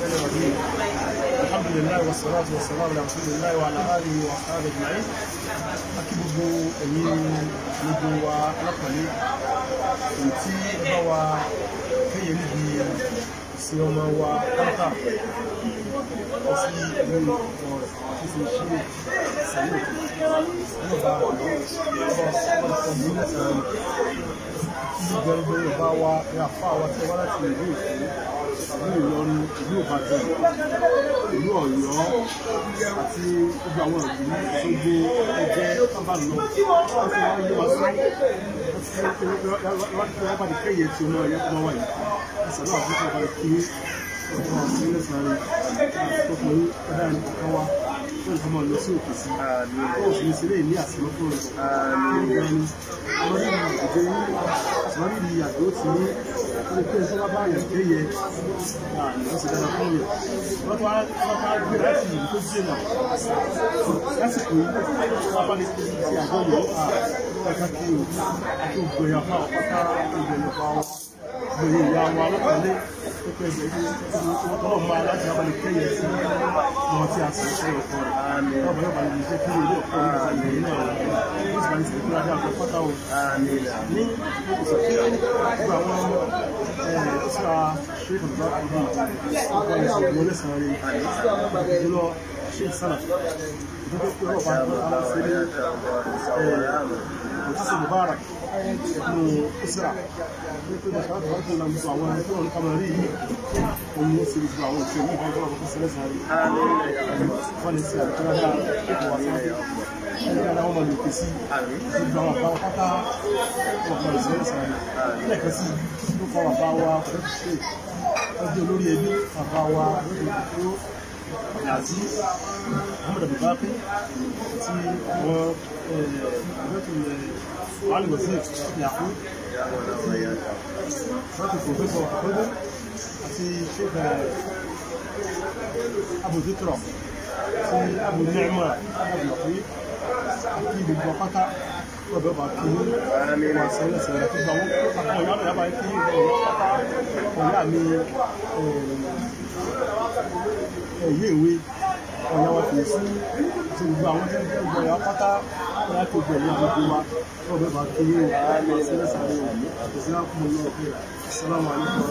الرحمن الرحيم. الحمد لله والصلاة والسلام على رسول الله وعلى آله وأصحابه أجمعين. A kí gbogbo ẹ̀yin gbogbo wa alápọ̀lé èyí tí ẹ bá wa kéye níbi ìsìn ọmọ wa káńtà lọ sí ìlú ọkọ rẹ̀ tó fi ṣe ìsàlẹ̀ òkè ọba ọba ọba ní ìsàn gbogbo ọba wa ẹ àfa wa tí ẹ wá láti ìlú Èkó, ìlú Ìlọrin, ìlú Ìbàdàn, ìlú Ọ̀yọ́ àti gbogbo àwọn ìlú Òṣogbo Ẹdẹ tábà lọ wọ́n ti wá yé wa sí wọ́n bá di kẹ́yẹ tí ọmọ ẹ̀yẹ tó wà yìí ìsàlẹ̀ àbúkọ̀ bá kí ọkọ̀ sí lẹ́sàn-án ọkùnrin ọ̀dà ẹnìkan wa wọ́n ti máa lọ sí òkè sí ó sì ní sílé ní àsìkò fún rẹ̀ ní gan ni wọ́n rí ìdíje ní wọ́n rí àdó tí ní ó lè pé ẹni tó bá bá yàn kéye ó sì dára fún yàn wọ́n tó wá gbé láti ìlú tó jìnà lásìkò yìí wọ́n bá ní ti àjọyọ̀ ẹ̀ka kí o àti ògbóyà fún àwọn pátá ògbóyà fún àwọn gbòye ìyá wa lọ́kànlé tó pẹ́ ọlọ́run máa láti abalẹ̀ kẹ́yẹ sí wọn tí a sì ṣe ọkọ rẹ̀ ọba yóò bá lè jẹ́ kí ilé ọkọ rẹ̀ ìlú náà ó sì bá lè sèkúrò ajá ọkọ pátá o ní ìsọ̀kí gbogbo àwọn ìṣúra ṣe ìkọ̀tọ̀ ọdún ọkọ ìṣòro lẹ́sàn-án rẹ̀ jùlọ ṣe ìsàlà ìdúró pé ọba aláṣẹ òtítọ́ Mubarak nínú Isra ní pé bàtà láti wọ́n tó gbogbo àwọn ẹni tó wọn kàmọ́ rí yìí òun ó sì gbogbo àwọn òṣèlú ìbọn tó wọn kó sílẹ̀ sáré wọ́n lè ṣe àdúrà ètò wà sáré ẹni dáadáa wọn máa lòkè sí gbogbo àwọn àbá pátá wọn máa lè sílẹ̀ sáré lẹ́ẹ̀kan sí ló kọ́ bàbá wa pẹ̀lú ṣe ọjọ́ olórí ẹbí bàbá wa lórí ìdúró Aziz Muhammad Abubakar àti àwọn ẹgbẹ́ Ali Wazir Yakub àti láti Professor Akọ́dé àti Sheikh Abu Dhikra àti Abu Ni'ma Abu Latif àti gbogbo apáta ọbẹ̀ ọba kí wọ́n sẹ́lẹ̀ sẹ́lẹ̀ àti gbogbo àwọn ọ̀yá náà yábàá kí ọ̀yá ọ̀yá mi ẹ̀yẹ ìwé ọ̀yá wa kìí sí àti gbogbo àwọn tí gbogbo ọ̀yá pátá ọ̀yá tó gbẹ̀yìn gbogbo wa ọbẹ̀ ọba kí wọ́n sẹ́lẹ̀ sẹ́lẹ̀ àti sẹ́lẹ̀ kúmọ̀ lọ́wọ́. Assalamu alaikum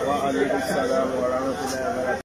Wa alaikum salam wa rahmatullahi wa barakatuh.